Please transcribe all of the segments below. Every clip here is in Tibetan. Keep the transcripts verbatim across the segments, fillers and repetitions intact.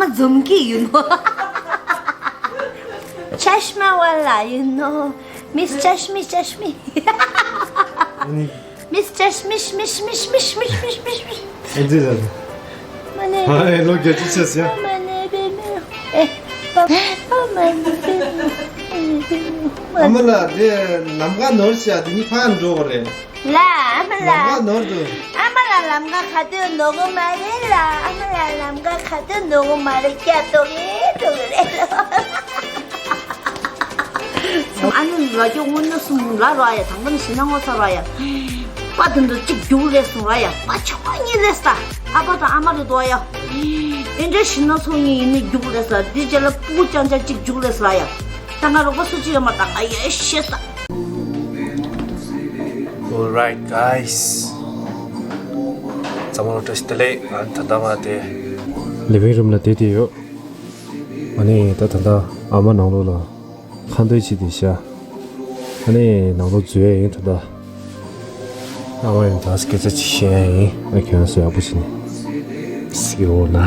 མ་འཛོམས་ཀྱི་ཡིན་ནོ། ཆ་ཤ་མ་ཝ་ལ་ཡིན་ནོ། མིས་ཆ་ཤ་མི་ཆ་ཤ་མི། ཨ་ནི། མིས་ཆ་ཤ་མི་ཤ་མི་ཤ་མི་ཤ་མི་ཤ་མི་ཤ་མི་ཤ་མི་ཤ་མི་ཤ། ཨེ་འདི་ལ། མ་ནེ། ཨ་ཨེ་ལོ་རྒྱ་ཆེ་ཆེ་ཟེར། མ་ནེ་བེ་མེ། ཨེ། པ་པ་མ་ནེ་བེ་མེ། ཨ་མ་ལགས་དེ་ལམ་ཁ་ནོར་ཤག་དེ་གཉིས་ཕར་འགྲོ་དགོས་རེད། ལ་ཨ་མ་ལགས། ལམ་ཁ་ནོར་འདུག་ཨ་མ་ལགས་ལམ་ཁ་ག་དུས་ནོར་གི་མ་རེད་ལ། ཨ་མ་ལགས་ལམ་ཁ་ག་དུས་ནོར་གི་མ་རེད། སྐྱ་ཏོག་གེ་ཏོག་གེ་རེད། ཨ་ནི་ལ་རྒྱུ་དངོས་གནས་སུ་ལ་ར་ཡ། དང་པོ་ནི་ཞི་ན་ངོ་ཚ་ར་ཡ། པ་དེ་འདྲ་གཅིག་རྒྱུགས་ལས་སོང་ར་ཡ། པ་ཆུང་མ་གཉིས་ལས་ས། ཨ་ཕ་དང་ཨ་མ་རེད་དོ་ཡ། ཨེ་འདྲ་ཞི་ན་ཚོ་གཉིས་ཡིན་ནི་རྒྱུགས་ལས་ས། དེ་རྗེས་ལ་སྤུ་གུ་རྐྱང་རྐྱང་གཅིག་རྒྱུགས་ལས་ས་ར་ཡ། ད་ང་རོགས་པ་སུ་གཅིག་ཡོད་མ་ད་ང་ཡ་ཤེས་ས། Alright, guys. ཚང་མ་ལ་བཀྲ་ཤིས་བདེ་ལེགས། ང་ད་ལྟ་ང་དེ་ལི་ཝིང་རུམ་ལ་བསྡད་དེ་ཡོད། ཨ་ནི་ད་ད་ལྟ་ཨ་མ་ནང་ལོགས་ལ་ཁ་འདོན་བྱེད་དེ་ཤག་ཨ་ནི་ནང་ལོགས་འཛུལ་ཡ་ཡིན་ད་ལྟ། ཨ་མ་ཡང་ད་སྐད་ཆ་ཅིག་བཤད་ཡ་ཡིན། ཨ་ཁྱོད་ཚོ་ཡག་པོ་བྱས་ནས་གཟིགས་འོ་ན།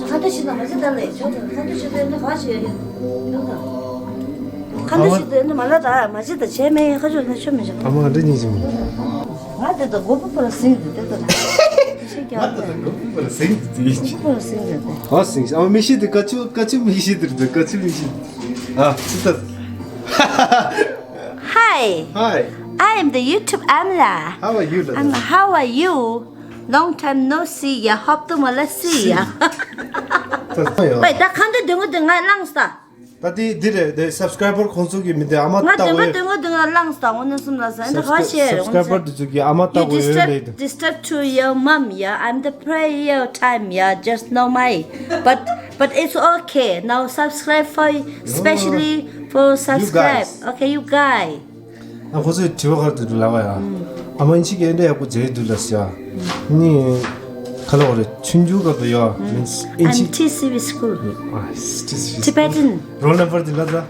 ཁ་འདོན་ཞིག་དང་མ་བྱེད་ད་ལས་ཆོག་ཁ་འདོན་ཞིག་དང་ནི་ག་བྱེད་ཡོད་ཁ་འདོན་ཞིག་དང་ནི་མ་ལ་ད་མ་བྱེད་ད་བྱས་མེད་ཁ་ཆོག་ན་ཆོག་མི་ཆོག་ཨ་མ་འདི་གཉིས་ཀྱི་མི། ང་དེ་ད་མགོ་པོ་པོ་ལ་སིང་དེ་དེ་ད་ཤེས་ཀྱང་ང་དེ་ད་མགོ་པོ་པོ་ལ་སིང་དེ་དེ་ཡིན་ཅི། མགོ་པོ་ལ་སིང་དེ་དེ། ཨ་སིང་ཨ་མི་ཤི་དེ་ཀ་ཆུ་ཀ་ཆུ་མི་ཤི་དེ་རེད། ཀ་ཆུ་མི་ཤི། ཨ་ཙི་ད། Hi. Hi. I am the YouTube Amla. How are you, Lada? And how are you? Long time no see, yeah. Hope to mala see, yeah. Wait, ད་ཁ་འདོན་དུང་དུང་ང་ལངས་ད། ད་དེ་འདི་རེད་དེ་སབ་སི་ཀ་རའི་བར་ཁོང་ཚོ་གི་མི་དེ་ཨ་མ་ང་ལྟ་དུང་བུ་དུང་དུང་ང་ལངས་ད། འོ་ན་སུམ་ལ་ས་འདི་ཁ་ཤེས་རེད། སབ་སི་ཀ་རའི་བར་དེ་ཚོ་གི་ཨ་མ་ལྟ་དུང་ཡོད་ལེ། Disturb to your mom, yeah. I'm the prayer time, yeah. Just know my, but but it's okay. Now subscribe for, especially for subscribe. Okay, you guys. ཨ་ཁོ་ཚོས་དྲི་བ་ག་རེ་འདུག་ལབ་པ་ཡ། ཨ་མ་ཨིན་ཇི་གི་ཨེ་འདྲ་ཡག་པོ་མཛད་འདུག་ལ་ཟེར་ཡ། ནི་ག་ལ་བ་རེད། ཆུང་ཆུང་སྐབས་དུ་ཡ། Means I'm ཨིན་ཇི། T C V school. ཨ་ཊི་སི་ཝི་སྐུལ། Tibetan. Roll number དེ་ལ་ད།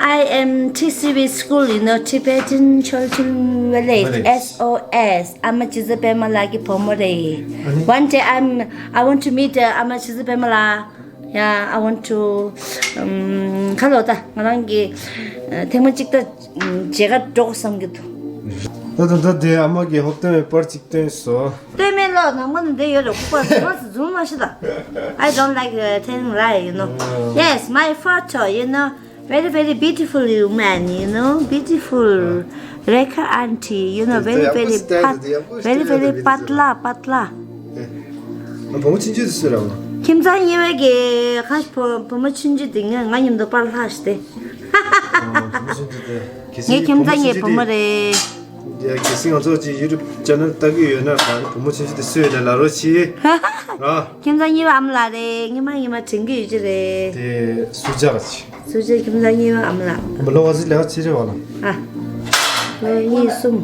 I am T C V school, you know, Tibetan Chulchul Village, Village. S O S. ཨ་མ་ཆོས་སྲིད་པད་མ་ལགས་ཀྱི་བུ་མོ་རེད། ཨ་ནི། One day I'm, I want to meet, uh, ཨ་མ་ཆོས་སྲིད་པད་མ་ལགས། Yeah, I want to, um, ག་ལ་བ་ད་ང་རང་གི་ཨ་ཐེངས་མ་གཅིག་ད་མཇལ་ཁ་འགྲོ་དགོས་བསམ་གྱི་འདུག་ད་ད་ད་དེ་ཨ་མ་གིས་ཧོབ་སྟོན་པའི་པར་གཅིག་སྟོན་སོང་། སྟོན་མེད་ལོ། ནང་མ་ནི་འདི་ཡོད་རེད། ཁུག་པ་ཟུར་མ་ཟུར་མ་ཤི་ད། I don't like, uh, telling lie, you know. Yes, my photo, you know. Very, very beautiful you man, you know. Beautiful Rekha auntie, you know. Very, very pat, very, very patla, patla. བུ་མོ་ཆུང་ཆུང་དེ་སུ་རེད། ཁྱིམ་ཚང་གཉིས་པའི་གི་ཁ་བུ་བུ་མོ་ཆུང་ཆུང་དེ་ང་ང་མཉམ་དུ་པར་ལྷག་ཤི་སྟེ། བུ་མོ་ཆུང་ཆུང་དེ། གལ་སྲིད་ངའི་ཁྱིམ་ཚང་གི་བུ་མོ་རེད། ཡ་གལ་སྲིད་ང་ཚོ་ཅིག་ཡུ་ཊུབ་ཅེ་ནལ་ལྟ་གི་ཡོད་ན་ད་བུ་མོ་ཆུང་ཆུང་དེ་སུ་ཡོད་ན་ལབ་རོགས་གྱིས། ར། ཁྱིམ་ཚང་གཉིས་པ་ཨ་མ་ལགས་རེད། ངས་མ་ངས་མ་དྲན་གི་ཡོད་ཀྱི་རེད། དེ་སུ་ཅག་ཅིག་སུ་ཅག་ཁྱིམ་ཚང་གཉིས་པ་ཨ་མ་ལགས། ཨ་མ་ལོ་བ་ཟི་ལེགས་ཆེ་རེད་བ་ལ། ཨ། ལོ་གཉིས་གསུམ།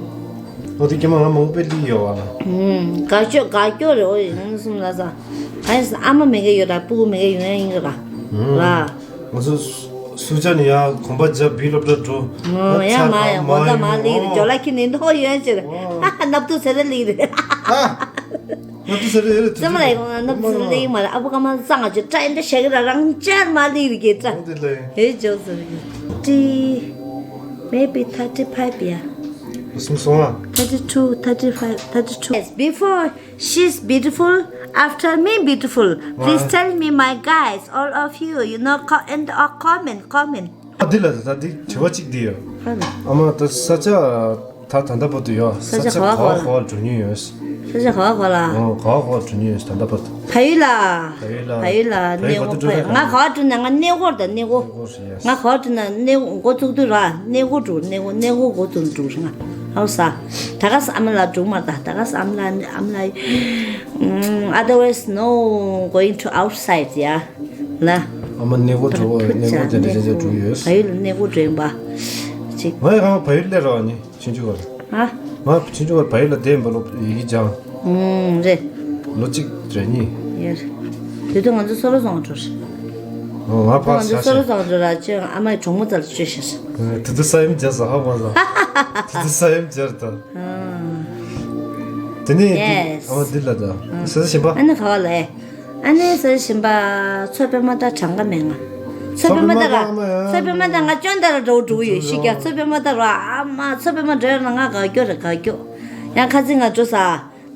ཨོ་དེ་ཀྱེ་མ་ང་མང་པོ་ལི་ཡོད་བ་ལ། ཧུམ། དགའ་སྐྱོ་དགའ་སྐྱོ་རེད། ཨོ་ཡིན་གསུམ་ལ་ས། ཨ་ཡིན་ཨ་མ་མེད་གི་ཡོད་ར། སྤུ་གུ་མེད་གི་ཡོད་ཡིན་གི་ར། ར། ང་ཚོ་སུ་ཅག་ནི་ཡ་གོམ་པ་རྒྱབ་བི་ལོབ་ལ་འགྲོ། ཨོ་ཡ་མ་ཡ་མོ་ད་མ་ལི་རེད། ཇོ་ལ་ཁྱི་ནི་འདོག་ཡོད་ཅེ་རེད། ནབ་ཏུ་ཚེ་རེ་ལི་རེད། ནབ་ཏུ་ཟེར་རེད། ཙམ་ལ་ཡོང་ན་ནབ་ཏུ་ཟེར་ལེ་མ་རེད། ཨ་བུ་ཀ་མ་ཙང་ང་ཅོ་ཏྲ་ཨིན་ཏྲ་ཤ་གི་ར་རང་ཅར་མ་ལི་རི་གེ་ཙ། འོ་དེ་ལེ། ཧེ་ཇོ་ཟེར་གི། ཏི། Maybe thirty five, yeah. ལོ་གསུམ་སོང་ཨ། Thirty two, thirty five, thirty two. Yes, before she's beautiful, after me beautiful. Please tell me, my guys, all of you, you know, co- and or comment, comment. ཨ་འདི་ལ་ད་འདི་དྲི་བ་གཅིག་འདི་ཡོད། ཧ་ལ། ཨ་མ་ད་ས་ཆ་ད་ད་ལྟ་བར་དུ་ཡོད། ས་ས་ཆ་ཆ་ག་བ་ག་བ་ག་བ་འགྲོ་མྱོང་ཡོད། ས་ཆ་ག་བ་ག་བ་ལ། ཨོ་ག་བ་ག་བ་འགྲོ་མྱོང་ཡོད་ད་ལྟ་བར་དུ། བལ་ཡུལ་ལ། བལ་ཡུལ་ལ། བལ་ཡུལ་ལ། བལ་ཡུལ་གནས་ག་དུས་འགྲོ་ཡ། ང་ག་བ་འགྲོ་ན་ང་གནས་སྐོར་དང་གནས་སྐོར། གནས་སྐོར་ཡ། ང་ག་བ་འགྲོ་ན་གནས་འགོ་ཚུགས་དུས་ར་གནས་སྐོར་འགྲོ། གནས་འགོ་གནས་འགོ་འགོ་ཚུགས་འགྲོ་ང་ཧའོ་ས། ད་ག་ས་ཨ་མ་ལ་འགྲོ་མ་ད་ད་ག་ས་ཨ་མ་ལ་ཨ་མ་ལ། Otherwise no going to outside, yeah. ལ། ཨ་མ་གནས་སྐོར་འགྲོ་གནས་སྐོར་དེ་འདྲ་ཅན་འགྲོ་ཡོད། བལ་ཡུལ་གནས་སྐོར་འགྲོ་ཡིན་པ། ཅིག་ང་ཡི་གང་བལ་ཡུལ་སླེབས་རོགས་ནི་ཆུང་ཆུང་བར། ཨ། ང་ཆུང་ཆུང་བར་བལ་ཡུལ་ལ་བསྡད་ཡིན་པ་ལོ་ཡི་གེ་སྦྱང་། ཨུམ་རེད། ལོ་གཅིག་རེ་གཉིས། ཡར། དེ་དུས་ང་ཚོ་སོ་ར་རྫོང་འགྲོ་རེད། ཨོ། ང་ཕར་ང་ཚོ་ཤར་སོ་ར་ཤར། རྫོང་འགྲོ་ར་ཅོ་ཨ་མའི་གྲོགས་མོ་རྩར་བཅོས་ཤར། དེ་དུས་ས་ཡོམ་རྒྱག་ས་ཧ་མ་ཟ། དེ་དུས་ས་ཡོམ་རྒྱག་ད། དེ་ནས་དེ། ཨོ། འདི་ལ་ད། ས་ས་ཞིམ་པ། ཨ་ནི་ག་བ་ལ་ཨེ། ཨ་ནི་ས་ས་ཞིམ་པ། མཚོ་པདྨ་དང་གྲངས་ཀ་མེད་ང་། མཚོ་པདྨ་དང་ར། མཚོ་པདྨ་དང་ང་ཅོན་ད་ར་འགྲོ་འགྲོ་ཡོད་ཤི་ཀྱ། མཚོ་པདྨ་དང་ར་ཨ་མ་མཚོ་པདྨ་འགྲོ་ཡ་ན་ང་དགའ་སྐྱོ་རེད་དགའ་སྐྱོ། ཡང་ཁ་ཚིག་ང་འགྲོ་ས།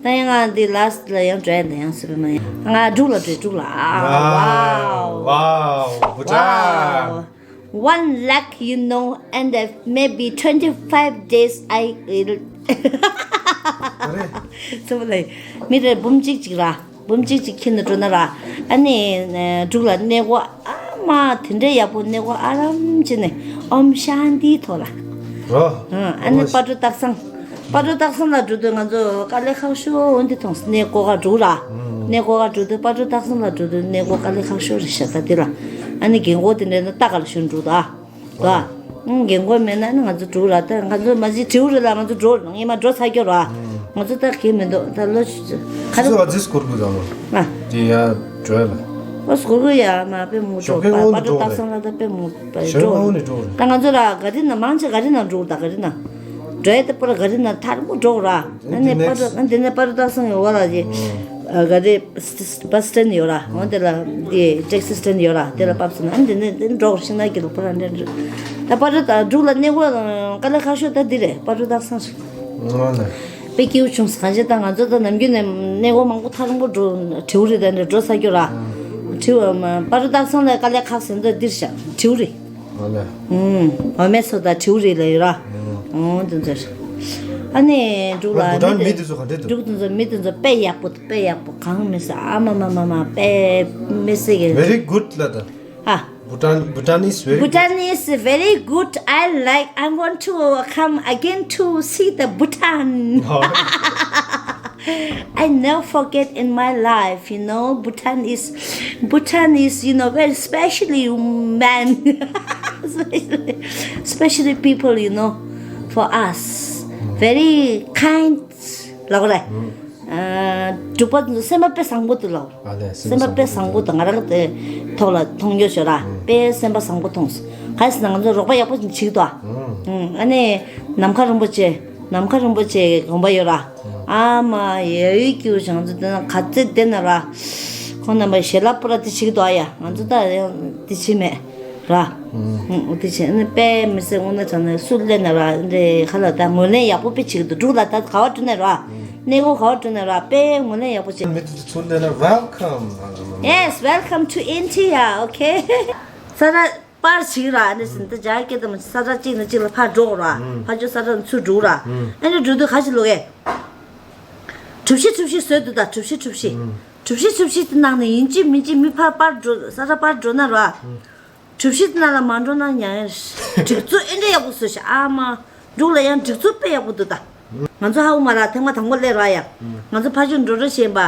ད་ཡང་ང་འདི་ལ་སི་ལ་ཡང་འགྲོ་ཡ་ན་ཡང་སི་པདྨ་ཡང་ང་འབྲུག་ལ་འགྲོ་འབྲུག་ལ། ཨ། Wow, wow, Bhutan. Wow. One lakh, you know, and uh, maybe twenty-five days I will. ཚོ་ལ་མི་རེ་འབུམ་གཅིག་གཅིག་ར། འབུམ་གཅིག་གཅིག་ཁྱིམ་ནས་འགྲོ་ན་ར། ཨ་ནི་འབྲུག་ལ་གནས་སྐོར། ཨ་མ་དེ་འདྲའི་ཡག་པོ་གནས་སྐོར་ཨ་རམ་བྱས་ནས་ཨོམ་ཤཱན་ཏིའི་ཐོག་ལ། རོ། ཨ་ནི་པ་ཏྲོ་སྟག་ཚང་། པ་ཏྲོ་སྟག་ཚང་ལ་འགྲོ་དུས་ང་ཚོ་དཀའ་ལས་ཁག་ཤོས་འོན་ཏེ་མཐོང་། གནས་སྐོར་ག་འགྲོ་ར། གནས་སྐོར་ག་འགྲོ་དུས་པ་ཏྲོ་སྟག་ཚང་ལ་འགྲོ་དུས་གནས་སྐོར་དཀའ་ལས་ཁག་ཤོས་རེད་ཤག་ད་དེ་ལ། ཨ་ནི་རྒན་གོག་དེ་འདྲ་ན་ལྟ་ག་ལ་ཤོད་འགྲོ་ད། ད། རྒན་གོག་མེད་ན་ནི་ང་ཚོ་འགྲོ་ར། ད་ང་ཚོ་མ་གཞི་དྲིའུ་རེད་ལ་ང་ཚོ་འགྲོ་ངེས་མ་འགྲོ་ཚར་གྱོ་ར། ང་ཚོ་ད་གས་མི་འདུག་ད་ལོ་ཁ་ར། ང་ཚོ་ཨ་ཙིས་སྐོར་གུ་ད་ལོ། ཨ། དེ་ཡ་འགྲོ་ཡ་ལ། ཨོ་སྐོར་གུ་ཡ་མ་པེ་མུ་འགྲོ། ཞོགས་ཀས་པ་དངོས་པ་ནས་ཏྲོ་འགྲོ་སྟག་རེད། ཚང་ལ་ད་པེ་མུ་པ་ཞོགས་ཀས་འགྲོ། དངོས་ནས་འགྲོ་རེད། ད་ང་ཚོ་ར་ག་རི་ན་མང་ཆེ་ག་རི་ན་འགྲོ་ད་ག་རི་ན། འགྲོ་ཡ་ད་པ་ར་ག་རི་ན་ཐར་མུ་འགྲོ་ར། ཨ་ནི་པ་ཏྲོ་ཨ་འདི་ནས་པ་ཏྲོ་སྟག་ཚང་ཡོད་བ་ལ་ཡེ། ག་རེ་བྷ་སི་སི་སི་ཊེན་ཡོད་ར། འོ་དེ་ལ་དེ་ཊེག་སི་སི་ཊེན་ཡོད་ར། དེ་ལ་བབས་སོང་ན་ཨ་ནི་དེ་ནས་དེ་འགྲོ་ཤིང་ན་གི་ལོ་པ་ར་འདྲ་འདྲ། ད་པ་ར་ད་འབྲུག་ལ་གནས་སྐོར་དཀའ་ལས་ཁག་ཤོས་ད་འདི་རེད། པ་ར་སྟག་ཚང་རེད། ཨོ་ལེ། དཔེ་སྐྱིད་པོ་བྱུང་སོང་། གང་ཅི་ད་ང་ཚོ་ད་ནམ་རྒྱུན་ནས་གནས་སྐོར་མང་པོ་ཐག་རིང་པོ་འགྲོ་དྲིའུ་རེད་ད་འདྲ་འགྲོ་ས་སྐྱོ་ར། དྲིའུ་པ་ར་སྟག་ཚང་ལ་དཀའ་ལས་ཁག་ཟེར་ད་འདིར་བཞག་དྲིའུ་རེད། ཨོ་ལེ། ཨུམ། བ་མེ་ཚོ་དང་དྲིའུ་རིགས་ལ་ཡོད་ར། ཨོ་དེ་ཚོ་རེད། ཨ་ནི་འབྲུག་ལ་བུ་ཊན་མི་དེ་ཚོ་ག་འདྲས་འདུག་འབྲུག་དེ་ཚོ་མི་དེ་ཚོ་དཔེ་ཡག་པོ་འདུག་དཔེ་ཡག་པོ་གང་མི་ཟ་ཨ་མ་མ་མ་མ་དཔེ་མི་ཟེར་གི། Very good ལ་ད། ཨ། Bhutan, Bhutan is very good. Bhutan is very good. I like. I want to come again to see the Bhutan. I never forget in my life, you know, Bhutan is, Bhutan is, you know, very specially man, especially, especially people, you know, for us, very kind. ལགས་རེད། འབྲུག་པ་ཚོ་སེམས་པ་དཔེ་བཟང་པོ་འདུག་ལགས། ཨ་ལས། སེམས་པ་དཔེ་བཟང་པོ་འདུག་ང་རང་གི་ཐོག་ལ་མཐོང་རྒྱུ་ཞོར་ར་དཔེ་སེམས་པ་བཟང་པོ་མཐོང་སོང་། ག་རེ་ཟེར་ན་ང་ཚོ་རོགས་པ་ཡག་པོ་ཞིག་བྱེད་ཀྱི་འདུག་ཨ། ཨ་ནི་ནམ་མཁའ་རིན་པོ་ཆེ། ནམ་མཁའ་རིན་པོ་ཆེའི་དགོན་པ་ཡོད་ར། ཨ་མ་ཡ་ཡུལ་སྐྱིད་པོ་ཞིག་ང་ཚོ་དེ་ན་ག་ཚོད་བསྡད་ན་ར། ཁོང་རྣམ་པ་ཞལ་ལག་པོ་ར་དེ་བྱེད་ཀྱི་འདུག་ཨ་ཡ། ང་ཚོ་ད་ཡང་དེ་བྱེད་མེད་ར། ཨུ་དེ་བྱེད་ནི་དཔེ་མི་སྲིད་དངོས་གནས་དྲང་གནས་སུ་སླེབས་ན་ར་འདི་ཁ་ལ་ད་ངོས་ལེན་ཡག་པོ་དཔེ་བྱེད་ཀྱི་འདུག་འབྲུག་ལ་ད་ག་བ་འགྲོ་ན་ར། གནས་སྐོར་ག་བ་འགྲོ་ན་ར་དཔེ་ངོས་ལེན་ཡག་པོ་བྱེད། མི་དེ་ཚོ་ཚུར་སླེབས་ན། Welcome. Yes, welcome to India, okay? ས་ར་པར་ཞིག་ར་ནི་ཟིན་ད་རྒྱ་སྐད་དམ་ས་ར་གཅིག་ནས་གཅིག་ལ་ཕར་འགྲོ་ར། ཕར་ཕྱོགས་ས་ར་ནས་ཚུར་འགྲོ་ར། ཨ་ནི་འགྲོ་དུས་ག་ཞིག་ལོག་གས། གྲུ་བཞི་གྲུ་བཞི་བཟོས་འདུག་ད་གྲུ་བཞི་གྲུ་བཞི། གྲུ་བཞི་གྲུ་བཞི་དེ་ནང་ནས་ཡིན་གཅིག་མིན་གཅིག་མི་ཕར་པར་འགྲོ་ས་ར་པར་འགྲོ་ན་ར། གྲུ་བཞི་དེ་ནང་ལ་མ་འགྲོ་ན་ཉན་ཡ་རེད། སྒྲིག་འཛུགས་ཨེ་འདྲ་ཡག་པོ་བཟོས་ཤག་ཨ་མ། འབྲུག་ལ་ཡང་སྒྲིག་འཛུགས་དཔེ་ཡག་པོ་འདུག་ད། ང་ཚོ་ཧ་གོ་མ་ར་ཐེངས་མ་དང་པོ་སླེབས་ར་ཡ། ང་ཚོ་ཕ་ཆུ་འགྲོ་འགྲོ་བྱེད་པ།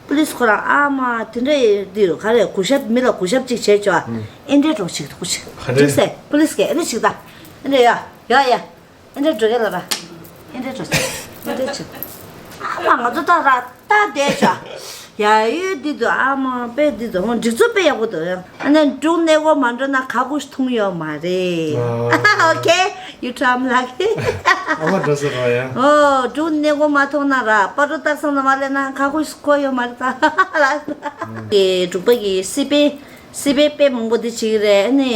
པུ་ལིས་ཁོ་རང་ཨ་མ་དེ་འདྲ་འདི་རུ་ག་རེ་གུས་ཞབས་མི་ལ་གུས་ཞབས་ཅིག་བྱས་ཆོག་ཨ། ཨེ་འདྲའི་འགྲོ་ཞིག་འདུག་ཅིག་ག་འདྲ། འགྲིག་སེ་པུ་ལིས་ཀྱི་ཨེ་འདྲ་ཞིག་ད། ཨེ་འདྲ་ཡ་ཡ་ཡ། ཨེ་འདྲ་འགྲོ་གི་ལ་ར། ཨེ་འདྲ་འགྲོ་ཅིག་ཨེ་འདྲ་ཅིག་ཨ་མ་ང་ཚོ་ད་ར་ད་བསྡད་ཆོག་ཡ་ཡོད་འདི་འདུག་ཨ་མ་དཔེ་འདི་འདུག་ཧོ་སྒྲིག་འཛུགས་དཔེ་ཡག་པོ་འདུག་ཡ། ཨ་ནི་འབྲུག་གནས་སྐོར་མ་འགྲོ་ན་ཁ་ཁུ་མཐོང་ཡོད་མ་རེད། ཨ། Okay, you try, I'm lucky. ཨ་མ་འགྲོ་ས་རོ་ཡ། ཨོ་འབྲུག་གནས་སྐོར་མ་མཐོང་ན་ར་པ་རུ་སྟག་ཚང་ལ་མ་སླེབས་ན་ཁ་ཁུ་ཁོ་ཡོད་མ་རེད་ད། ལ་དེ་འབྲུག་པ་གི་སྲིད་པའི་སྲིད་པའི་དཔེ་མང་པོ་འདི་བྱེད་ཀྱི་རེད། ཨ་ནི་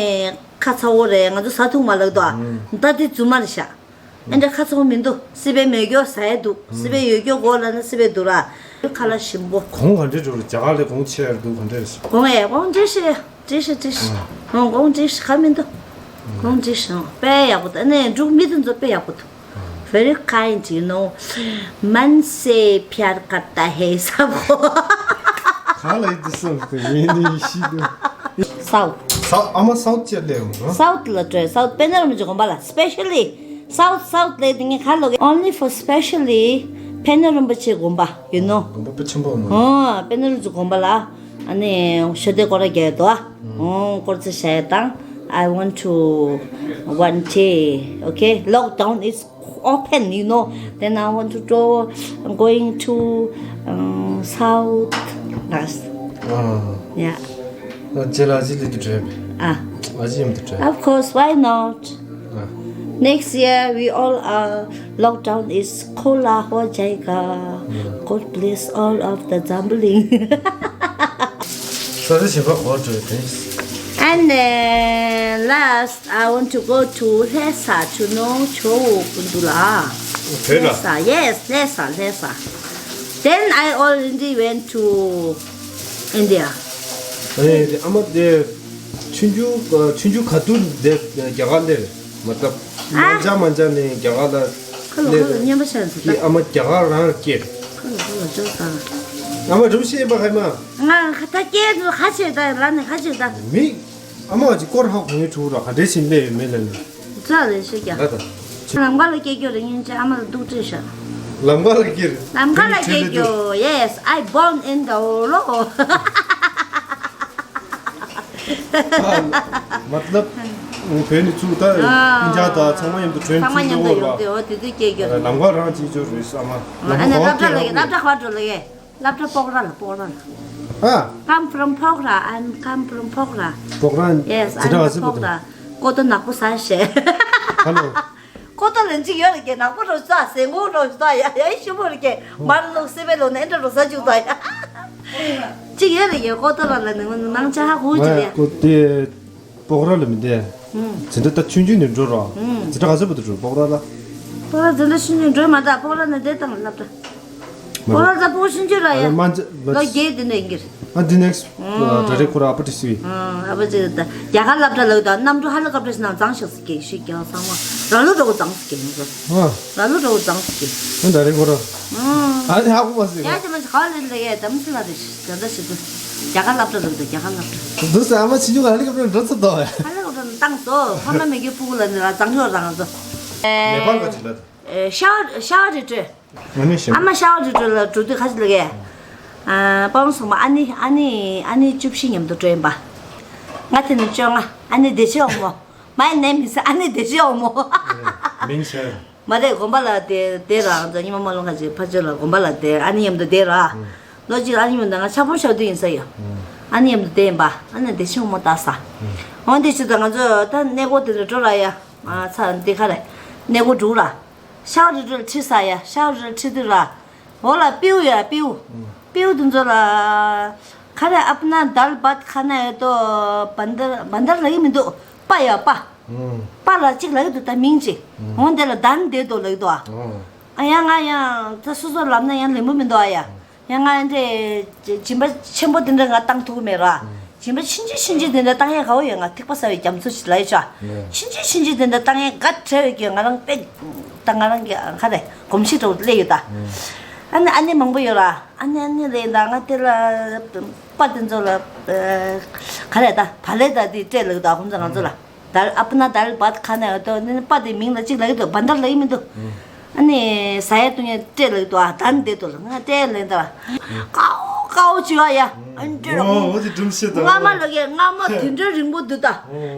ཁ་ཚ་བོ་རེད། ང་ཚོ་ཟ་ཐུབ་མ་ལགས་དོ། ད་འདི་རྫུན་མ་རེད་ཤག་ཨེ་འདྲ་ཁ་ཚ་བོ་མི་འདུག་སྲིད་པའི་མེ་སྒྱོགས་ཟ་ཡ་འདུག་སྲིད་པའི་ཡོས་སྒྱོགས་གོ་ལ་ན་སྲིད་པའི་འདུག་ར། ཁ་ལ་ཞིམ་པོ། གོང་ག་འདྲ་འགྲོ་རེད། རྒྱ་གར་ལས་གོང་ཆེ་ཡ་འདུག་ག་འདྲ་རེད། གོང་ཨེ་གོང་འདྲ་ཞིག་རེད། འགྲིག་ཤག་འགྲིག་ཤག་ཨང་། གོང་འགྲིག་ཤག་ག་མི་འདུག་གོང་འགྲིག་ཤག་དཔེ་ཡག་པོ་འདུག་ཨ་ནི་འབྲུག་མི་དེ་ཚོ་དཔེ་ཡག་པོ་འདུག Very kind, you know. मन से प्यार करता है सबको. གང་ལ་ཡིན་དུ་སོང་སྟེ་ངས་ནི་ཤི་དུ། South. South. ཨ་མ་South ཅེར་ལེ་ཡོང་ནོ། South ལ་འགྲོ། South པེ་ནེ་རོ་མི་ཅི་དགོན་པ་ལ་specially South, South ལ་དེ་ངས་ག་ལོག་only for specially པེ་ནེ་རོ་མི་ཅི་དགོན་པ་you know. དགོན་པ་དཔེ་ཆེན་པོ་མ། ཨོ་པེ་ནེ་རོ་མི་ཅི་དགོན་པ་ལ། ཨ་ནི་ཤོ་དེ་སྐོར་ར་རྒྱག་དོ། ཨོ་སྐོར་ཚེ་ཤ་ཡ་དང་། I want to one day, okay? Lockdown is open, you know. Then I want to go, going to, um, South last. ཨ། Yeah. ཨ་ཅེ་ལ་ཨ་ཅེ་ལི་དུ་བྲེ། ཨ། ཨ་ཅེ་ཡམ་དུ་བྲེ། Of course, why not? ཨ། Next year, we all are lockdown is Kola ho jayega. God bless all of the gambling. ས་ཆ་ཞིག་པ་ཧོ་ཏྲེ་ཏེ། And uh, last, I want to go to Hlesa to know Cho Kundula. Okay, la. Hlesa, yes, Hlesa, Hlesa. Then I already went to India. ཨ་ནི་ཨ་མ་དེ་ཆུང་ཆུང་ཆུང་ཆུང་ག་དུས་དེ་རྒྱ་གར་སླེབས། མ་ཏབ། ཨ། མ་འཇག་མ་འཇག་ནས་རྒྱ་གར་ལ་ཁ་ལོ་ཁ་ལོ་སླེབས། མཉམ་པ་ཤར་ཟེར་ད། ཨ་མ་རྒྱ་གར་རང་སྐྱེས། ཁ་ལོ་ཁ་ལོ་ཅོ་ད། ཨ་མ་རུམ་ཤེས་པ་ཧེ་མ། ང་ཁ་ད་སྐྱེས་དུ་ཁ་ཆེ་ད་ལ་ནི་ཁ་ཆེ་ད། མི། ཨ་མ་ཅིག་སྐོར་ཧ་གོ་ངེས་ཕྲུ་གུ་ར་ག་འདྲས་ཤིག་སླེབས་ཡོད་མེད་ལ་ནི། ཙག་རེད་ཤི་ཀྱང་། ད་ད། ལམ་ཁ་ལ་སྐྱེས་རྒྱུ་རེད་སྙིང་རྗེ་ཨ་མ་ལ་སྡུག་ཁྲིད་ཤག་ལམ་ཁ་ལ་སྐྱེས། ལམ་ཁ་ལ་སྐྱེས་རྒྱུ། Yes, I born in the road. ཨ། མ་ཏབ། བོད་ནས་ཚུར་ད་ཨ། ཨིན་ཇ་ད་ཚང་མ་མཉམ་དུ་བྲོས་ཚུར་འགྲོ་བ། དེ་དུས་སྐྱེས་རྒྱུ་རེད། ལམ་ཁ་རང་ཅིག་ཅོ་རེད་ཨ་མ། ཨ་ནི་སློབ་གྲྭ་ལ་ཡོད། སློབ་གྲྭ་ག་པར་འགྲོ་ལ་ཡོད། སློབ་གྲྭ་སྤོག་ར་ལ། སྤོག་ར་ལ། ཨ། Come from Pokhara. I'm come from Pokhara. སྤོག་ར། Yes, I'm from Pokhara. ཀོ་ཏོ་ནག་པོ་ཟ་ཤེས། ཧ་ལོ། ཀོ་ཏོ་ལན་ཅིག་ཡོད་རེད་ཀྱེ་ནག་པོ་རོ་ཟ་ཟེ་ངོ་རོ་ཟ་ཡ་ཡ་ཤི་མོ་རེད་ཀྱེ་མར་ལུག་སི་བེ་ལོ་ནས་འདྲ་རོ་ཟ་བཅུག་ད་ཡ། ཅིག་ཡོད་རེད་ཀྱེ་ཀོ་ཏོ་ར་ལ་ནི་ནང་ཆ་ཧ་གོ་ཅིག་རེད། ཀོ་ཏེ། སྤོག་ར་ལ་མི་བསྡད། ཨུམ། ཇི་འདྲ་ད་ཆུང་ཆུང་ནས་འགྲོ་རོགས། ཨུམ། ཇི་འདྲ་ག་ཚོད་བར་དུ་འགྲོ་སྤོག་ར་ལ། སྤོག་ར་ཇི་འདྲ་ཆུང་ཆུང་འགྲོ་མ་ད་སྤོག་ར་ནས་བསྡད་དང་སློབ་གྲྭ། སྤོག་ར་ད་སྤོག་ཆུང་ཆུང་ར་ཡ། ཨ་མ་ཇ་མ་ལོ་བརྒྱད་དེ་ནས་འགྱུར། ཨ་འདི་ནེགས་ཨུམ། ད་རེ་ཁོ་ར་ཨ་པ་ཏི་སི་བི། ཨུམ། ཨ་པ་ཅི་ད་རྒྱ་གར་སློབ་གྲྭ་ལ་ད་གནམ་གྲུ་ཧ་ལི་ཀོབ་ཏར་ཞིག་ནང་གཙང་ཤག་སི་ཀེ་ཤི་རྒྱ་ཚང་མ་ར་ལུ་འགྲོ་གཙང་སི་ཀེ་ཡིན་ཟེར། ཨ། ར་ལུ་འགྲོ་གཙང་སི་ཀེ། ཨ་ད་རེ་ཁོ་ར། ཨུམ། ཨ་ནི་ཧ་གོ་མ་སི་ཡ་ཀོ། ཅི་མ་ཅི་ག་ལེན་ལ་ཡ་དམ་སི་ལ་རེ་ཤི་ད་ད་ཤི་ད། རྒྱ་གར་སློབ་གྲྭ་ལ་ད་རྒྱ་གར་སློབ་གྲྭ། འདུག་ཟེར་ཨ་མ་ཆི་ཆུ་ག་ཧ་ལི་ཀོབ་ཏར་འགྲོ་ཚར་དོ། ཧ་ལི་ཀོབ་ཏར་བཏང་སོ་ཕ་མ་མེ་གི་སྤུ་གུ་ལ་ནི་ར་གཙང་ཡོད་རང་ཚོ། ནེ་པཱལ་ག་ཅི་ལ། ཨེ་ཤ་ཤ་རི་ཏྲེ། ཨ་མ་ཤ་ཨ་མ་ཤ་རི་ཏྲེ་ལ་འགྲོ་དུས་ཁ་ཅི་ལ་གས། ཨ་པང་སོང་མ་ཨ་ནི་ཨ་ནི་ཨ་ནི་བཅུ་བཞི་མཉམ་དུ་འགྲོ་ཡིན་པ། ང་དེ་ནི་བཅོ་ལྔ། ཨ་ནི་བདེ་ཆེ་འོང་མོ། མའི་ནེམ་ཨིས་ཨ་ནི་བདེ་ཆེ་འོང་མོ། མིང་ཟེར། མ་རེད་དགོན་པ་ལ་དེ་དེ་ར་ང་ཚོ་ཉི་མ་མ་ལོང་ཁ་ཅིག་ཕ་ཆོས་ལ་དགོན་པ་ལ་དེ་ཨ་ནི་མཉམ་དུ་དེ་ར། ལོ་གཅིག་ཨ་ནི་མཉམ་དུ་ང་ཕྱག་ཕུར་ཤོར་དུས་ཡིན་ས་ཡོད། ཨ་ནི་མཉམ་དུ་དེ་ཡིན་པ་ཨ་ནི་བདེ་ཆེན་མོ་ལྟ་ས། འོན་ཏེ་ཆུ་དང་ང་ཚོ་ད་གནས་སྐོར་དེ་རུ་འགྲོ་ར་ཡ། ཚ་འདི་ཁ་རེད། གནས་སྐོར་འགྲོ་ར། ཤར་རི་རུ་ཁྲིད་ས་ཡ་ཤར་རི་ཁྲིད་དུས་ར། འོ་ལ་པིའུ་ཡོད་ལ་པིའུ། པིའུ་དེ་ཚོ་ལ། ཁ་རེ་ཨབ་ན་དལ་བད་ཁ་ན་ཡོད་དོ། བན་དར་བན་དར་ལ་ཡི་མི་འདུག་པ་ཡ་པ། པ་ལ་གཅིག་ལ་ཡི་འདུག་ད་མིང་གཅིག་འོ་འདི་ལ་དན་དེ་དོ་ལ་ཡི་འདུག་ཨ། ཨ་ཡ་ང་ཡང་ད་སོ་སོ་ལབ་ན་ཡང་ལེན་པོ་མི་འདུག་ཨ་ཡ། ཡང་ང་འདྲེ་སྦྱིན་པ་ཆེན་པོ་དེ་འདྲ་ང་བཏང་ཐུབ་མེད་ར། སྦྱིན་པ་ཆུང་ཆུང་ཆུང་ཆུང་དེ་འདྲ་བཏང་ཡས་དགའ་བོ་ཡོད། ང་ཐིགས་པ་ཟ་བའི་རྒྱ་མཚོ་ཞིག་ལ་ཡོད་ཤག་ཆུང་ཆུང་ཆུང་ཆུང་དེ་འདྲ་བཏང་ཡས་དགའ་བྲལ་བའི་གི་ང་རང་དཔེ་ད་ང་རང་གི་ཁ་རེ་གོམས་གཤིས་འདྲ་བོ་སླེབས་ཡོད་ད། ཨ་ནི་ཨ་ནི་མང་པོ་ཡོད་ར། ཨ་ནི་ཨ་ནི་ལས་ད་ང་དེ་ལ་པ་དེ་ཚོ་ལ་ག་རེ་ད་བ་ལེ་ད་དེ་སྤྲད་ལ་ཡོད་ད་ཁོང་ཚོ་ང་ཚོ་ལ། དལ་ཨ་པ་ན་དལ་བད་ཁ་ན་ཡོད་དོ་ནི་པ་དེ་མིང་ལ་གཅིག་ལ་ཡོད་དོ་བན་དར་ལ་ཡི་མི་འདུག་ཨ་ནི་ཟ་ཡ་བཏུང་ཡ་སྤྲད་ལ་ཡོད་དོ་ཨ་དན་དེ་དོ་ལ་ང་སྤྲད་ལེན་ད་ཀའོ་ཀའོ་བྱེད་ཡ། ཨ་འདྲེ་ར་ཨོ་ཨོ་དེ་སྒྲུང་བཤད་ད། སྔ་མ་ལ་གས་སྔ་མ་དེ་འདྲ་རིང་པོ་འདུག་ད།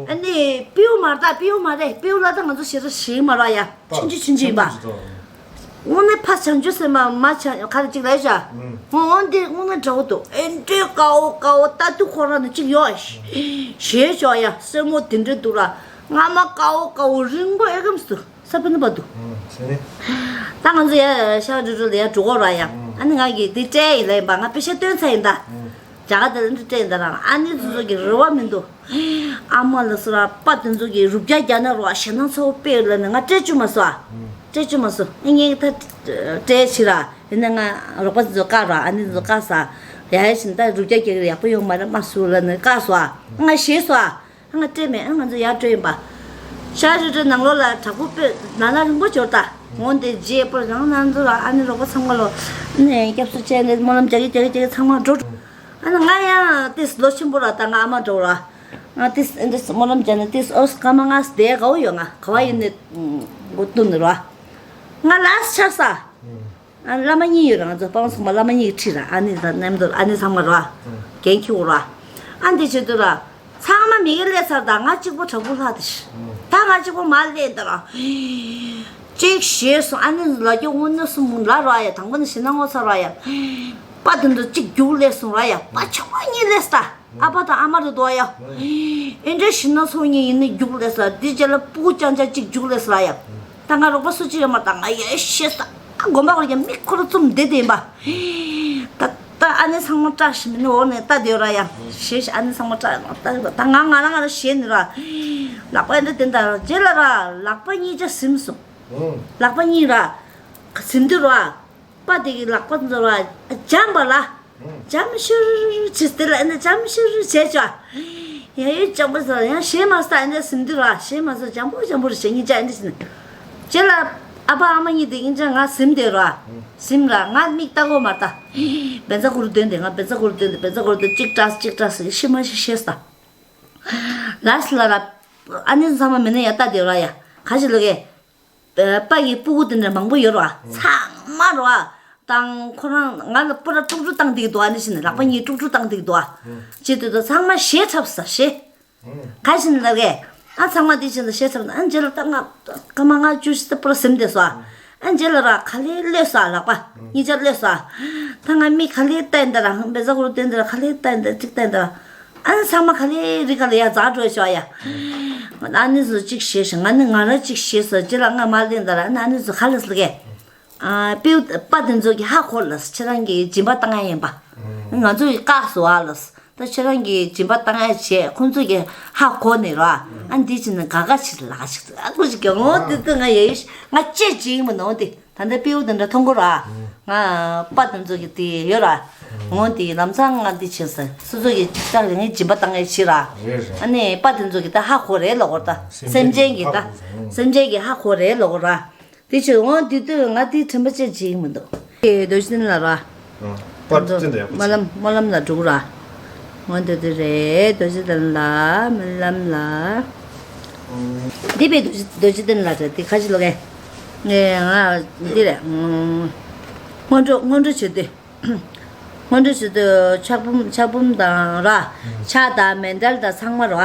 ཨ་ནི་པིའུ་མ་རེད་ད་པིའུ་མ་རེད་པིའུ་ལ་ད་ང་ཚོ་ཞེ་དྲག་ཞིག་མ་ར་ཡ་ཆུང་ཆུང་ཆུང་ཆུང་ཡིན་པ། དངོས་གནས་ཕ་བྱང་ཆུབ་སེམས་དཔའ་མ་བྱང་ག་རེ་གཅིག་ལ་ཡོད་ཤག་ཨུམ། འོ་འོ་འདི་དངོས་གནས་འདྲ་བོ་འདུག་ཨེ་འདྲའི་དཀའ་བོ་དཀའ་བོ་ལྟ་དུས་ཁོ་རང་ནི་གཅིག་ཡོད་ཨ་ཞེས་ཞོག་ཡ་སེར་མོ་དེ་འདྲ་འདུག་ར་སྔ་མ་དཀའ་བོ་དཀའ་བོ་རིང་པོ་ཨེ་གམ་སུ་ས་ཕི་ནི་པ་འདུག་ཨུམ། ཟེར་ནས། ད་ང་ཚོ་ཡ་ཤ་རུ་རུ་ལ་ཡ་འགྲོ་གོ་ར་ཡ་ཨུམ། ཨ་ནི་ང་གི་འདི་སྤྲད་ཡིན་ལ་ཡིན་པ་ང་པེ་ཤ་སྟོན་ཚར་ཡིན་ད། ཨུམ། རྒྱ་གར་དེ་ལ་འདི་སྤྲད་ཡིན་ད་ར་ཨ་ནི་ཚོ་ཚོ་གི་རེ་བ་མི་འདུག་ཨ་མ་ལ་སོ་ར་པ་དེ་ཚོ་གི་རུབ་རྒྱ་རྒྱ་ན་རོ་ཞེ་སྣང་ཚ་བོ་དཔེ་ལ་ནི་ང་སྤྲད་བཅུག་མ་སོ། སྤྲད་བཅུག་མ་སོ། ཨ་ངས་ད་སྤྲད་ཕྱི་ར་ཡིན་ན་ང་རོགས་པ་དེ་ཚོ་བཀག་ར་ཨ་ནི་དེ་ཚོ་བཀག་ས། ཡ་ཡ་བཞིན་ད་རུབ་རྒྱ་རྒྱ་གི་ཡག་པོ་ཡོང་མ་རེད་མ་སུ་ལ་ནི་བཀག་སོ། ང་ཞེད་སོ། ང་སྤྲད་མེད་ང་ཚོ་ཡར་སྤྲོད་ཡིན་པ། ཤ་རི་རི་ནང་ལོགས་ལ་དྲག་པོ་དཔེ་ན་ན་རིང་པོ་འབྱོར་ད། འོན་ཏེ་རྗེས་པར་རང་ང་ཚོ་ལ་ཨ་ནི་རོགས་པ་ཚང་མ་ལོ་ནས་སྐྱབས་སུ་བཅས་ནས་སྨོན་ལམ་རྒྱག་གི་རྒྱག་གི་རྒྱག་གི་ཚང་མ་འགྲོ། ཨ་ནི་ང་ཡང་ཏིས་ལོ་ཆེན་པོ་ར་ད་ང་ཨ་མ་འགྲོ་ར། ང་ཏིས་ཨ་ཏིས་སྨོན་ལམ་རྒྱག་ནས་ཏིས་ཨོ་སི་ཀ་མ་ང་སྡེ་ག་བོ་ཡོད་ང་ག་བ་ཡིན་ནས་འགོ་བསྟུན་ནས་ར། ང་ལ་ཆགས་ས། ཨ་བླ་མ་གཉིས་ཡོད་ར་ང་ཚོ་སྤང་ཚོང་པ་བླ་མ་གཉིས་ཀྱི་ཁྲིད་ར་ཨ་ནི་ད་མཉམ་དུ་ཨ་ནི་ཚང་མ་ར། འགན་འཁྱེར་ར། ཨ་འདི་བྱེད་དུས་ར། ཚང་མ་མི་གི་སླེབས་ཚར་ད་ང་གཅིག་པོ་དྲག་པོ་ལྷག་ད་ཤི། ད་ང་གཅིག་པོ་མ་སླེབས་ད་ར། གཅིག་ཞེས་སོང་ཨ་ནི་ལ་རྒྱ་དངོས་གནས་སུ་མུང་ལ་ར་ཡ་དང་པོ་ནི་ཞེ་ན་ངོ་ཚ་ར་ཡ། པ་དེ་ཚོ་གཅིག་རྒྱུགས་སླེབས་སོང་ར་ཡ། པ་ཆུང་མ་གཉིས་སླེབས་ས། ཨ་ཕ་དང་ཨ་མ་རེད་འདུག་ཡ། ཨེ་འདྲ་ཞིག་ན་ཚོ་གཉིས་ཡིན་ནི་རྒྱུགས་སླེབས་ས། དེ་རྗེས་ལ་སྤུ་གུ་རྐྱང་རྐྱང་གཅིག་རྒྱུགས་སླེབས་ས་ར་ཡ། ད་ང་རོགས་པ་སུ་གཅིག་ཡོད་མ། ད་ང་ཡ་ཤེས་ས། དགོན་པ་བར་གྱི་མི་ཁོ་ར་བཙུམ་བསྡད་དེ་ཡིན་པ། ད་ད་ཨ་ནེ་ཚང་མ་སྐྲག་ཤི་མི་ནི་འོག་ནས་ལྟ་དེ་ར་ཡ། ཞེས་ཨ་ནེ་ཚང་མ་སྐྲག་ལྟ་ད་ང་ང་རང་ང་རང་ཞེད་ནི་ར། ལག་པ་ཨེ་འདྲ་དེ་འདྲ་རྗེས་ལ་ར་ལག་པ་གཉིས་ཆ་ཟིམ་སོང་། ལག་པ་གཉིས་ར་ཟིམ་དུས་ར། པ་དེ་གི་ལག་པ་འཛོར་བ་འཇམ་པ་ལ། འཇམ་ཤུར་བྱས་དེ་ལ་ཨེ་འདྲ་འཇམ་ཤུར་བྱས་ཅོ། ཡ་ཡོད་འཇམ་པོ་ཟེར་ཡང་ཞེ་མ་ས་ཨེ་འདྲ་ཟིན་དུས་ར་ཞེ་མ་ས་འཇམ་པོ་འཇམ་པོ་རེ་བྱས་ངེད་ཅག་ཨེ་འདྲ་ཟིན། རྗེས་ལ་ཨ་ཕ་ཨ་མ་གཉིས་དེ་ངེད་ཅག་ང་ཟིན་དེ་ར། ཟིན་ར་ང་མིག་ལྟ་གོ་མ་ལྟ། བེན་ཚ་གུ་རུ་དོན་དེ་ང་བེན་ཚ་གུ་རུ་དོན་དེ་བེན་ཚ་གུ་རུ་དོན་གཅིག་སྐྲག་གཅིག་སྐྲག་ཟེར་ཤི་མ་ཤི་ཤེས་ས། ལ་སི་ལ་ར་ཨ་ནེ་ཚང་མ་མི་ནི་ཡ་ལྟ་དེ་ར་ཡ་ག་ཞིག་ལོ་གེ། པ་ཡི་སྤུ་གུ་དེ་འདྲ་མང་པོ་ཡོད་ར། ཚང་མ་ར། དང་ཁོ་རང་ང་ལ་པུ་ར་དཀྲུག་དཀྲུག་བཏང་བསྡད་ཀྱི་འདུག་ཨ་ནི་བཞིན་ལག་པ་གཉིས་དཀྲུག་དཀྲུག་བཏང་བསྡད་ཀྱི་འདུག་ཨ། ཅེས་དུས་དུ་ཚང་མ་ཞེད་འཁྲབ་ས་ཞེད། ག་བཞིན་ལ་རེད། ཨ་ཚང་མ་དེ་བཞིན་དུ་ཞེད་འཁྲབ་ན་ཨ་རྗེས་ལ་ད་ང་སྐར་མ་ལྔ་བཅུ་ཞིག་ད་པུ་ར་ཟིམ་བསྡད་སོ་ཨ། ཨ་རྗེས་ལ་ར་ག་ལེ་གློད་སོ་ཨ་ལག་པ་གཉིས་ཆ་གློད་སོ་ཨ། ད་ང་མི་ག་ལེ་ལྟ་ཡིན་ད་ར་བེ་ཟ་གུ་རུ་སྟོན་ད་ར་ག་ལེ་ལྟ་ཡིན་ད་ཅིག་ལྟ་ཡིན་ད་ར། ཨ་ནི་ཚང་མ་ག་ལེ་རི་ག་ལ་ཡ་འཛག་འགྲོ་ཤོག་ཡ། ཨ་ནི་ཚོ་གཅིག་ཤེས་ཤིང་ང་ནི་ང་ར་གཅིག་ཤེས་སོ་རྗེས་ལ་ང་མ་ལེན་ད་ར་ཨ་ནི་ཚོ་ག་ལ་སི་ལ་གེ། ཨ་པེའུ་པ་དེ་ཚོ་གི་ཧ་གོ་ལ་སི་ཁྱེད་རང་གི་སྦྱིན་པ་བཏང་ཡ་ཡིན་པ། ང་ཚོ་གི་བཀག་སོ་ཨ་ལ་སི་ད་ཁྱེད་རང་གི་སྦྱིན་པ་བཏང་ཡ་བྱས་ཁོང་ཚོ་གི་ཧ་གོ་ནས་ར་ཨ་འདི་ཅི་ནི་ག་ག་ཕྱིར་ལ་ག་ཞིག་ཨ་ཁོ་ཞིག་གི་ངོ་དེ་ཚོ་ང་ཡ་ཡ་ང་ཅེ་ཅི་ཡིན་མ་ནོ་དེ། ད་ལྟ་སྤྲེའུ་དེ་འདྲ་མཐོང་གོ་ར། ང་པ་དེ་ཚོ་གི་དེ་ཡོད་ར། འོ་དེ་ལམ་སང་ང་འདི་བྱས་ཟེར་སོ་སོ་གི་ཅིག་ལ་ངས་སྦྱིན་པ་བཏང་ཡས་བྱེད་ར། རེད་རེད། ཨ་ནི་པ་དེ་ཚོ་གི་ད་ཧ་གོ་རེད་ལོ་གོ་ད། སེམས་ཅན་གྱི་ད། སེམས་ཅན་གྱི་ཧ་གོ་རེད་ལོ་གོ་ར། དེ་ཆོས་འོ་དེ་དུས་ང་དེ་དྲན་པ་ཅེ་ཅི་ཡིན་མི་འདུག་ཨེ་རྡོ་རྗེ་གདན་ལ་ར། པར་ཚོ་ཚོན་དུ་ཡག་པོ་སྨོན་ལམ་སྨོན་ལམ་ལ་འགྲོ་གི་ར། འོ་དེ་དེ་རེད་རྡོ་རྗེ་གདན་ལ་སྨོན་ལམ་ལ། འདི་པའི་རྡོ་རྗེ་རྡོ་རྗེ་གདན་ལ་རེད་དེ་ཁ་ཅིག་ལོ་གེ། ངས་ང་འདི་རེད། སྔོན་འགྲོ་སྔོན་འགྲོ་བྱེད་དུས། སྔོན་འགྲོ་བྱེད་དུས་ཕྱག་འབུམ་ཕྱག་འབུམ་དང་ར། ཕྱག་དང་མཎྜལ་དང་ཚང་མ་ར།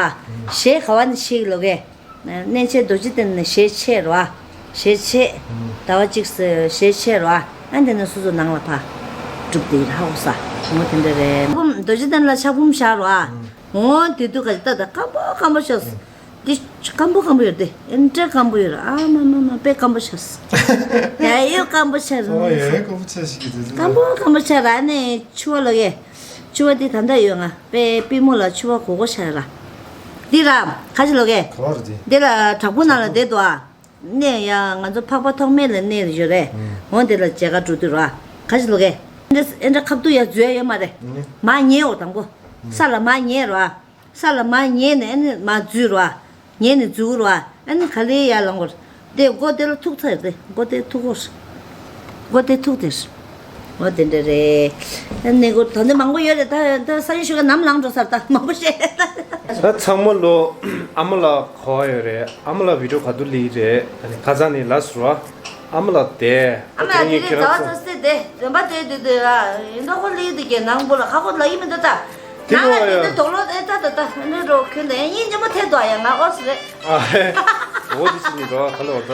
ཞེས་ག་བ་ནས་ཤེས་ལོ་གེ། གནས་ཆེན་རྡོ་རྗེ་གདན་ནས་ཞེས་ཆེ་ར། ཞེས་ཆེ། ཟླ་བ་གཅིག་སེ་ཞེས་ཆེ་ར། ཨ་འདི་ནས་སོ་སོ་ནང་ལ་ཕ། གྲུབ་སྟེ་ཧ་གོ་ས། ངོ་དེ་འདྲ་རེད། ཕྱག་འབུམ་རྡོ་རྗེ་གདན་ལ་ཕྱག་འབུམ་བཞག་ར། འོ་དེ་དུས་ག་ཅི་ལྟ་ད་སྐམ་པོ་སྐམ་པོ་ཤོག་འདི་སྐམ་པོ་སྐམ་པོ་ཡོད་དེ་ཨེ་འདྲ་སྐམ་པོ་ཡོད་ར་ཨ་མ་མ་མ་དཔེ་སྐམ་པོ་ཤོག་ཡ་ཡོད་སྐམ་པོ་ཤ་ར། ཨོ་ཡ་ཡོད་སྐམ་པོ་ཤ་ཞིག་གི་དེ་སྐམ་པོ་སྐམ་པོ་ཤ་ར་ནས་ཆུ་བ་ལོ་ཡེ། ཆུ་བ་འདི་ད་ལྟ་ཡོད་ང་དཔེ་པི་མོ་ལ་ཆུ་བ་གོ་གོ་ཤ་ར། འདི་ར་ཁ་ཅི་ལོ་གེ། ག་བ་ར་འདི། འདི་ལ་བྲག་ཕུག་ནང་ལ་བསྡད་འདུག་ཨ། གནས་ཡ་ང་ཚོ་འཕགས་པ་ཐོགས་མེད་ལ་གནས་ཡོད་རེད། འོ་དེ་ལ་མཇལ་ཁ་འགྲོ་དུས་ར། ག་ཞིག་ལོ་གེ། ཨེ་འདྲ་ཁ་ཐུག་ཡ་འཛུལ་ཡ་ཡོད་མ་རེད། མ་ཉལ་འོ་དང་པོ། ས་ལ་མ་ཉལ་ར། ས་ལ་མ་ཉལ་ནས་ཨ་ནི་མ་འཛུལ་ར། ཉལ་ནས་འཛུལ་ར། ཨ་ནི་ག་ལེ་ཡ་ལང་གོ་ར། དེ་མགོ་དེ་ལ་ཐུག་ཚར་རེད། མགོ་དེ་ཐུག་གོ་ར། མགོ་དེ་ཐུག་དེ་ར། འོ་དེ་འདྲ་རེད། ཨ་ནི་གོ་ད་འདི་མང་པོ་ཡོད་རེད། ད་ད་ས་ཡི་ཤུ་ག་ནམ་ལངས་འགྲོ་སར་ད་མང་པོ་བཤད། ད་ཚང་མ་ལོ་ཨ་མ་ལ་གོ་བ་ཡོད་རེད། ཨ་མ་ལ་བི་ཌིའོ་ག་དུས་ལི་རེད། ཁ་སང་ནི་ལ་སུ་ར་ཨ་མ་ལ་དེ་ཨ་མ་ལ་དེ་རེད་ཟ་བ་ཚོ་སེ་དེ་དོན་པ་དེ་དེ་དེ་ར་ཡིན་ད་ཁོ་ལི་དེ་གེ་ནང་པོ་ལ་ཁ་ཁོ་ལ་ཡིན་མི་འདུག་ད་དེ་ནང་ལ་ཡིན་ད་དོག་ལོ་དེ་ད་ད་ད་ནི་རོ་ཁྱོད་དེ་ཡིན་ཉི་མོ་དེ་དོ་ཡ་ང་ཨོ་སི་རེད། ཨ་ཧེ། འོ་དེ་ཅི་ནི་རོ་ཁ་ལོ་ད།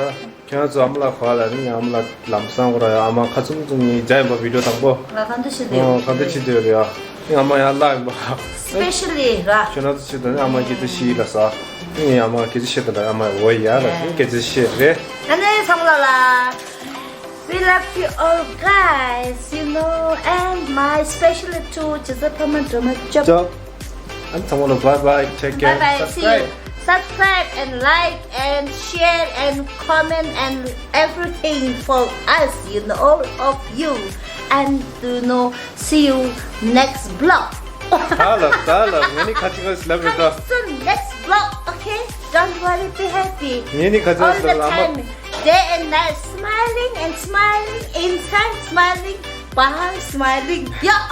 ཁྱོད་ཚོ་ཨ་མ་ལགས་གོ་ལ་ནི་ཨ་མ་ལགས་ལམ་སང་གོ་ར་ཡ་ཨ་མ་ཁ་ཚུམ་ཚུམ་ནི་མཇལ་ཡིན་པ་བི་ཌིའོ་དང་པོ། ང་ག་འདུ་ཤེས་དེ་ཨོ་ག་འདུ་ཤེས་དེ་རེད་ཡ། ཨ་མ་ཡ་ལ་ཡིན་པ། སི་པེ་ཤལ་ལི་ར། ཁྱོད་ཚོ་ཆེད་དུ་ནི་ཨ་མ་སྐད་ཆ་ཤི་ལ་ས། ནི་ཨ་མ་སྐད་ཆ་ཤི་དང་ཨ་མ་འོ་ཡ་ལ་ནི་སྐད་ཆ་ཤི་རེད། ཨ་ནི་ཚང་ལ་ལ། We love you all guys, you know, and my specially to Joseph Pama Drama Job. ཨ་ཚང་མ་ལ་bye bye, take care, bye bye, see you. Subscribe. Subscribe and like and share and comment and everything for us, you know, all of you. And, you know, see you next vlog. ད་ལ་ད་ལ་ངས་ནི་ཁ་ཅིག་ལབ་རེད་ད། Coming soon, next vlog, okay? Don't worry, be happy. ངས་ནི་ཁ་ཅིག་ལབ་རེད་ཨ་མ། All the time, day and night, smiling and smiling, inside smiling, behind smiling. Yeah.